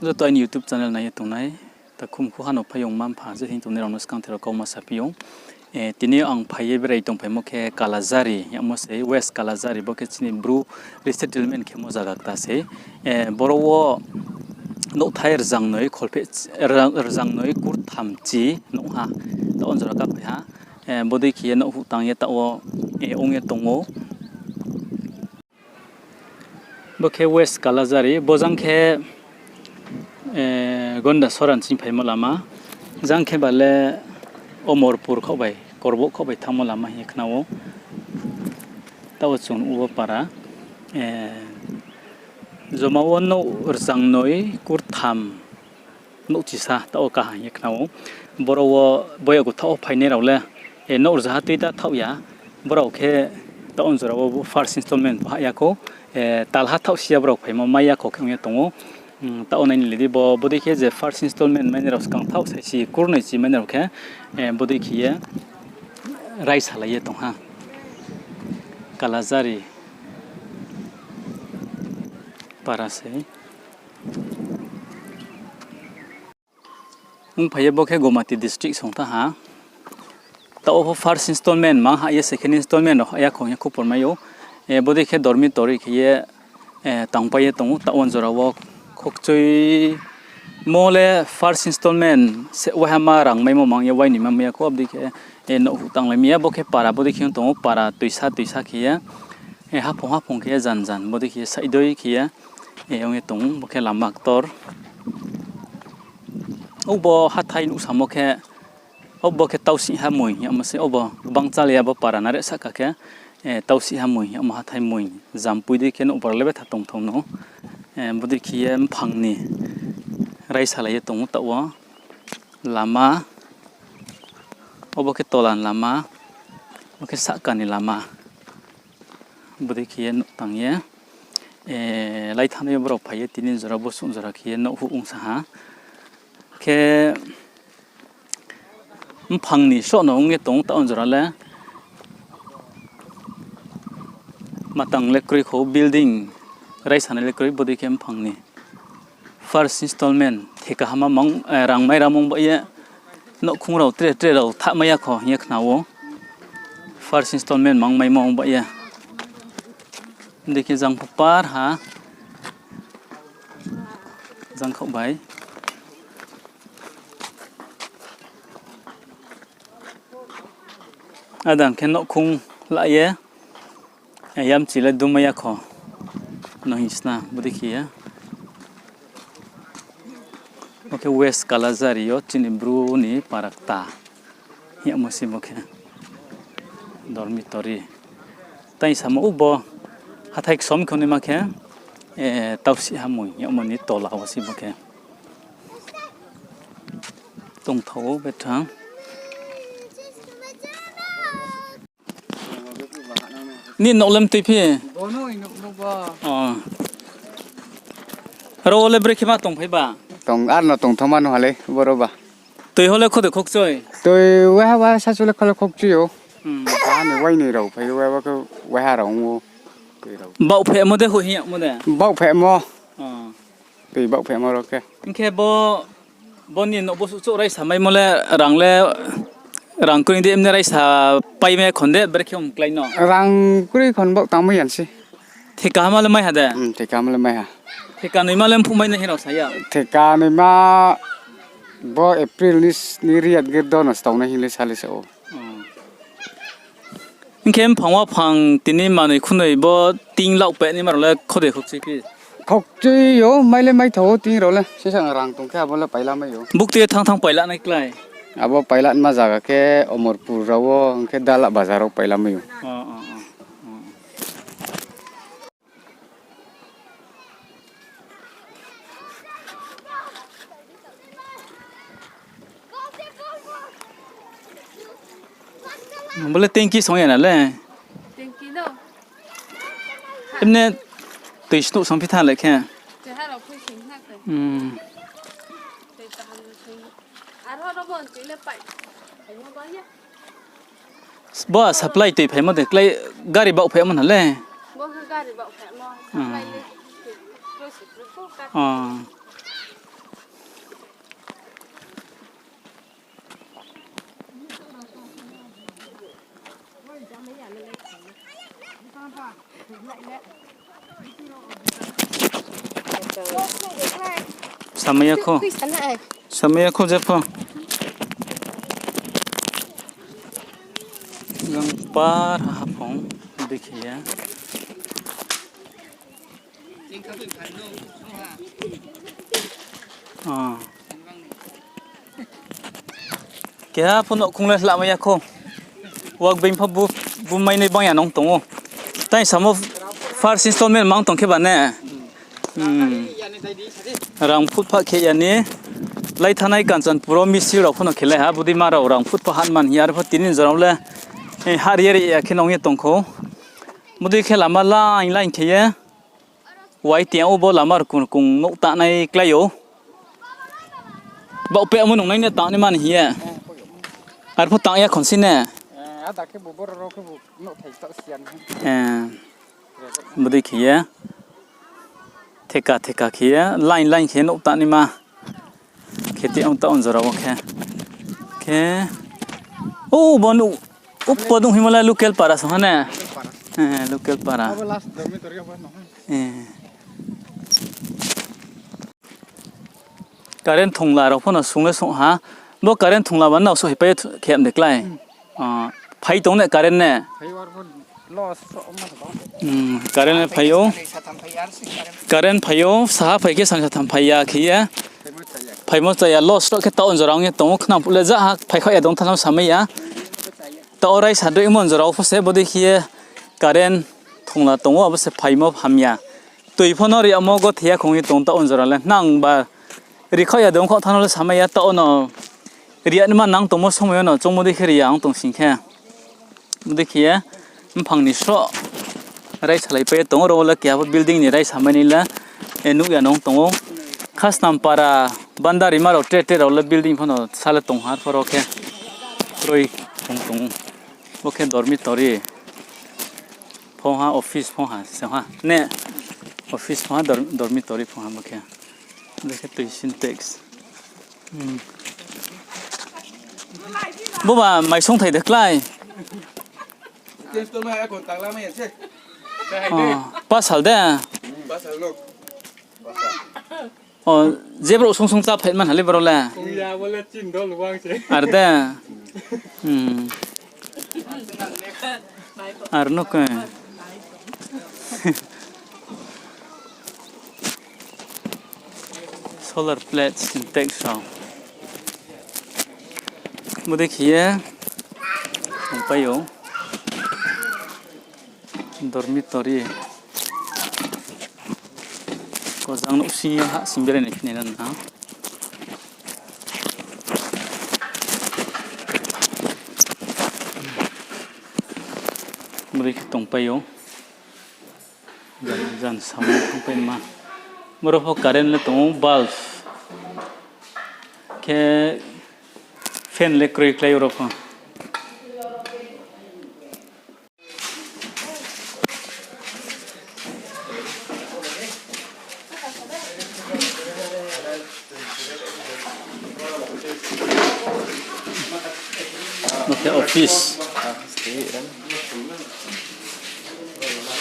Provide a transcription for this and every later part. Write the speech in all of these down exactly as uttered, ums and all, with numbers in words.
Joto aini YouTube channel nai ye tongnai, takhum khu ha no phaiyong mma-mpha je hing tongnai rao no skangther rao kauma saphi ou. Eh, tini ang phai ye berai tongphaimo khe Kalajari, yamo se West Kalajari, bo khe chini Bru resettlement khemo zaga kta se. Eh, boro wo nouhthai rzangnoi kholpheh, rzang-, rzangnoi kurtham chi nouh ha, taoh wo jora kaphai ha. Eh, bodei khe ye nouh huh tang ye taoh wo, eh, ong ye tong ou. Bo khe West Kalajari, bo jang khe, eh, Gondasora ni ching phaimo lama. Jang khe ba le Omorpur khaoh bai, Korbouh khaoh bai thanngmo lama hing ye khna ou. Taoh wo chung nuh ou bo para. Eh, joma wo nouh rzangnoi kurtham nouh chisa taoh wo kaha hing ye khna ou. Boro wo boya guthaoh wo phainai rao le, eh, nouh rzaha tui ta thaoh ya. Brao khe taoh wo jora wo first installment pho hah ya khou, eh, talha thaohsi ya brao phaimo mai ya khou khe ong ye tong ou. Hmm, taoh wo nai ni le di bo, bodei khe je first installment mainai rao skang thaoh saisi kurnoi chi mainai rao khe, eh, bodei khe ye raisalai ye tong ha. Kalajari para sei. Ongphai ye bo khe Gomati district song tha ha. Taoh wo pho first installment mang hah ye second installment rao hah ya khou hing ye khupor mai ou. Eh, bodei khe dormitory khe ye, eh, tangpai ye tong ou, taoh wo jora wo khokchui mo le first installment se waiha ma rang maimo mang ye wainoi ma mai ya khou, abo dei khe, eh, nouh huh tanglai mi ya, bo khe para, bodei khe ong tong ou, para toisa toisa khe ye, eh, haphung haphung khe ye jan jan, bodei khe ye saidoi khe ye, eh, ong ye tong ou, bo khe lama ktor. Obo hathái nuhsamo khe, obo khe Tausihha Moi hingmo se, obo gbang chálai ya bo para nare sahka khe, eh, Tausihha Moi hingmo hathái moi, jampui dei khe nouh bor le betha tongthao no, eh, bodei khe ye mphang ni raisalai ye tong ou taoh wo lama, obo khe tola ni lama, bo khe sahka ni lama. Bodei khe ye nouh tang ye, eh, lai thanngnai yo brao phai ye tini jora bo suh jora khe ye nouh huh ongsa ha. Khe mphang ni sroh no ong ye tong taoh jora le. Matang le kroi khou, building raisanai le kroi, bodei khe mphang ni. First installment theka hama mang, eh, rang mai ramo ong ba ye. Nouhkhong rao tre tre rao thah mai ya kho hing ye khna ou. First installment mang maimo ong ba ye. Dei khe jang pho par ha. Jang khaoh bai. Adang khe nouhkhong la ye. Eh, yamchi le dumai ya kho. No hing sna, bodei khe ye. Bo khe West Kalajari yo chini Bru ni para kta hingmo se bo khe. Dormitory. Tai samo ubo hathái ksom khe naima khe, eh, Tausihha Moi hingmo ni tola wo se bo khe. Tongthao ou betha. Nini nouh le mtui phi? Aro wo le brekhe ma tongphai ba? Tong, ar no tongthao ma no ha le boro ba. Tui ho le kho de khokchui? Tui waiha ba sachu le kho le khokchui ou. Ani wainoi rao phai ou, waiha khe waiha rao ong ou. Baohphehmo de hoih hing yagmo de? Baohphehmo. Tui baohphehmo rao khe. Hing khe bo, bo ni nouh bo suh chouh raisa maimo le rang le, rang kroi de emne raisa paimai khon de brekhe ong klái no? Rang kroi khon baoh tangmai ya se. Theka hama le mai ha de? Theka hama le mai ha. Theka noima le mphuh mai nai hing rao sa ya? Theka noima bo April ni, ni riyat girdo no stao nai hing le sa le sa ou. Hing khe mphang wa phang tini manoi khunoi bo ting laohpeh naima rao le kho de khokchui phi? Khokchui ou, mai le maithao ou ting rao le. Sisa rang tong khe abo le paila mai ou. Buktui ye thanng thanng paila nai klái? Abo paila naima zaga khe Omorpur rao wo, hing khe Dala Bazar rao paila mai ou. Bo le tanki song ya na le? Emne tui snuh song phi tha le khe. Bo supply tui phaimo de, klái gari baoh phaimo na le? Samai ya kho. Samai ya kho jepho. Jang par haphung dikhe ya. Keha pho nouhkhong le hlamai ya kho. Wak being pho bu, bu mai nai bang ya nung tong ou. Tai samo first installment mang tong khe ba ne. Rang phutpha khe ya ni. Lai thanai Kanchanpur wo misil rao pho no khelai ha, bodei ma rao rang phutpha hat man hing ye, arpho tini jora le, eh, ha ri ye ri ya khe nung ye tong kho. Bodei khe lama line line khe ye. Wai tiang ou bo lama rkung rkung nouh tangnai klái ou. Baoh peh mo nung nai ne tangnai man hing ye. Arpho tang ya khonsi ne. Bodei khe ye. Theka theka khe ye. Line line khe nouh tangnai ma. Khe ti ang taoh jora wo khe. Khe. O bo nuh. Upo dong himo le local para song ha ne. Local para. Current thongla rao pho no sung le sung ha. Bo current thongla ba nrao souhhaipai khe de klái. Phai tong ne current ne. Current le phai ou. Current phai ou, saha phai khe sani satham phai ya khe ye. Phaimo cha ya, loss rao khe taoh jora ong ye tong ou, khnang phuh le ja ha phaikhaoh ya dong thanng no samai ya. Taoh raisa doimo jora wo pho se bodei khe ye current thongla tong ou, abo se phaimo hamya. Tui pho no ri yamo gothe ya khong ye tong taoh jora le. Nang ba ri khaoh ya dong khaoh thanng no le samai ya, taoh no ri ya nima nang tongmo somoi yo no choungmo dei khe ri ya ong tong sing khe. Bodei khe ye mphang ni sroh raisa lai pai ye tong ou, ro wo le keha pho building ni raisa mai nai le, nuh ya nung tong ou. Khasnam para, Bandarima rao tre tre rao le building pho no sa le tong ha, arpho ro khe kroi tong tong ou. Bo khe dormitory pho ha, office pho ha, se ha ne, office pho ha, dormitory pho ha bo khe. Bo khe tui Sintex. Bo ba maisong thai de klái. Pasal de. Je brouh sung sung chá phai man ha le brouh le. Ar de. Ar no khe. Solar plate, Sintex rao. Bodei khe ye tongpai ou. Dormitory. Kojang nouhsing yo hahsing berai ni phinai na. Bodei khe tongpai ou. Jan, jan samung tongpai ma. Boro pho current le tong ou, bulb. Khe fan le kroi klái ou ro pho. Bo khe office.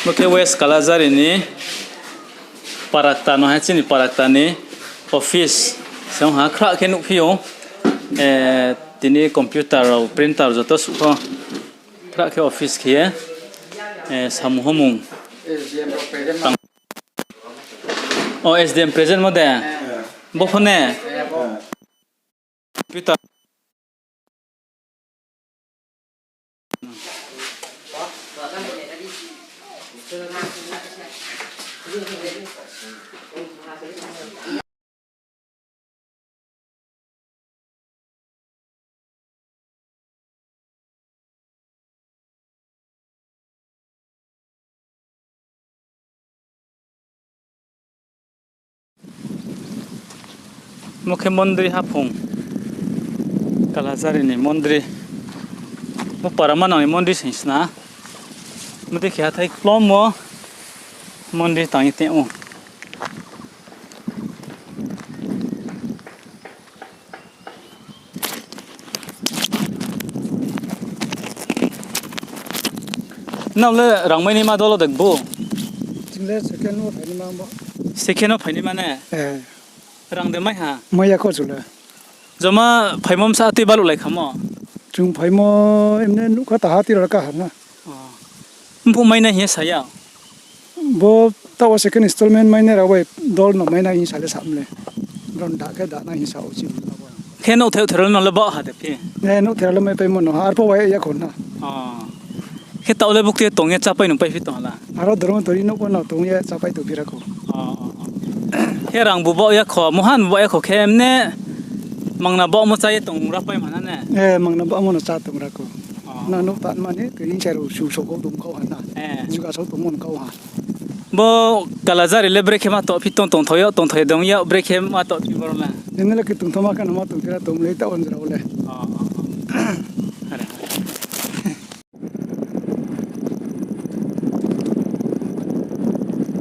Bo khe West Kalajhari ni parakta no ha, chini parakta ni office. Song ha khrah khe nuhphi ou. Tini computer rao, printer joto suh pho. Khrah khe office khe ye, samung hamung. O S D M present mo de. Bo pho ne. Computer. Bo khe mondri haphung. Kalajhari ni mondri. Bo para manang ni mondri sing sna. Bodei khe hathái klom wo mondri tang ye tong ou. Nrao le rangmai naima dolo de bo? Second wo phainaima ne? Rang de mai ha? Mai ya kho chu le. Joma phaimo bsa tui baluhlai khamo? Chung phaimo emne nuhkha taha tui rao le kaha na. Mphuh mai nai hing ye sa ya? Bo taoh wo second installment mai nai rao bai dol no mai nai hing sa le sa mle. Ron da khe da nai hing sa o chi. Khe nouhthai thai rao no le baoh ha de phi? E, nouhthai rao le maipaimo no ha, arphuh bai ya kho na. Khe taoh le buktui ye tong ye chápai nung paiphi tong ha la? Aro dormo dori nouh bo no tong ye chápai tongphi ra kho. Khe rang bu baoh ya kho, muhan bu baoh ya kho khe emne mangna baohmo chá ye tong ra pai ma na ne? E, mangna baohmo no chá tong ra kho. Na nouh tanma ni khe ringsa rao su sokho tong kau ha na. Juga sou tongmo no kau ha. Bo Kalajari le brekhe ma tohphi tong, tongthao yag, tongthao dong yag, brekhe ma tohphi boro le? Nini le khe tongthao ma khe no ma tongphi ra tong le taoh wo jora wo le.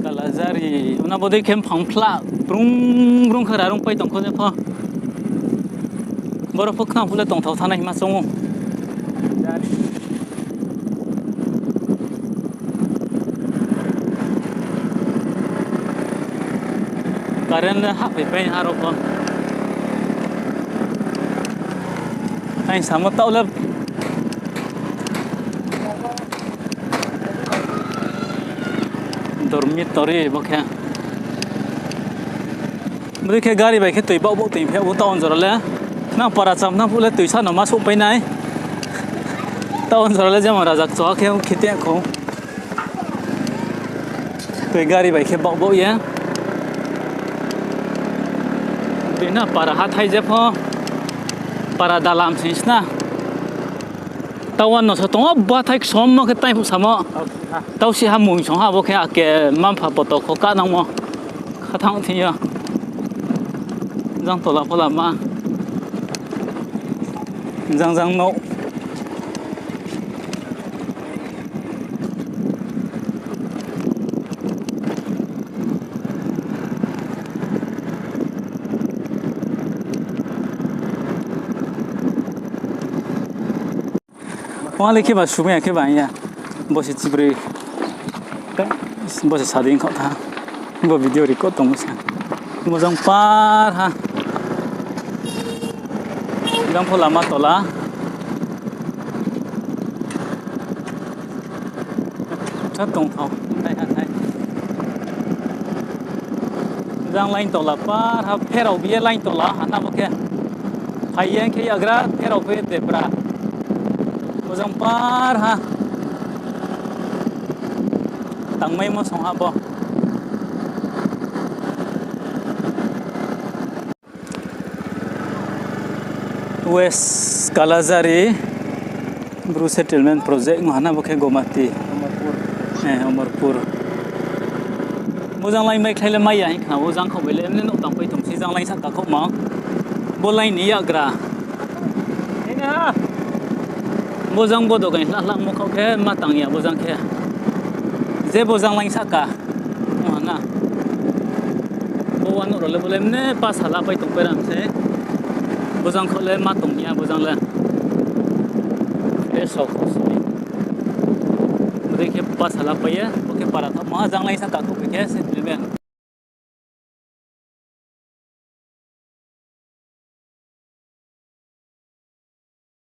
Kalajari, ona bodei khe mphang phla, brung brung khe rarung pai tong kho je pho. Boro pho khna phuh le tongthao thanai hima choung ou. Current le hahphai pai aro pho. Aini samo taoh le dormitory bo khe. Bodei khe gari bai khe tui baoh baoh tong phi ou taoh wo jora le. Nang para cham nang phuh le tuisa no ma souhpai nai. Taoh wo jora le jemon raja kchoha khe khete khou. Tui gari bai khe baoh baoh ye. Bini para hathái je pho, para dalam sing sna. Taoh wo no so tong o, bathái ksom no khe tai phuh samo. Tausi ha mung song ha bo khe ake mampha poto kho kanangmo. Khathang thing yo. Jang tola pho lama. Jang jang nouh. Ong le khe ba sumai ya khe ba ya. Bo se chibroi. Bo se sa di khaoh tha. Bo video record tongmo se. Bo jang par ha. Jang pho lama tola. Sa tongthao, nai ha nai. Jang line tola par ha pherao bi ye line tola ha na bo khe. Phai ye khe yagra pherao phi debra. Bo jang par ha. Tangmaimo song ha bo. West Kalajari Bru Settlement Project ong ha na bo khe Gomati. Omorpur. Bo jang line bai khlai le mai ya hing khna, bo jang khaoh bai le emne nouh tangpai tong se jang line sahka khaohma. Bo line ni yakgra. Bo jang bo dogai hla hla mo khaoh khe ma tang ya bo jang khe. Je bo jang line sahka. Ong ha na. Bo wanouh rao le bo le mne pasa la pai tongpai ram se. Bo jang khaoh le ma tong ya bo jang le. Bodei khe pasa la pai ye, bo khe para thaohma jang line sahka khaoh bai khe settlement.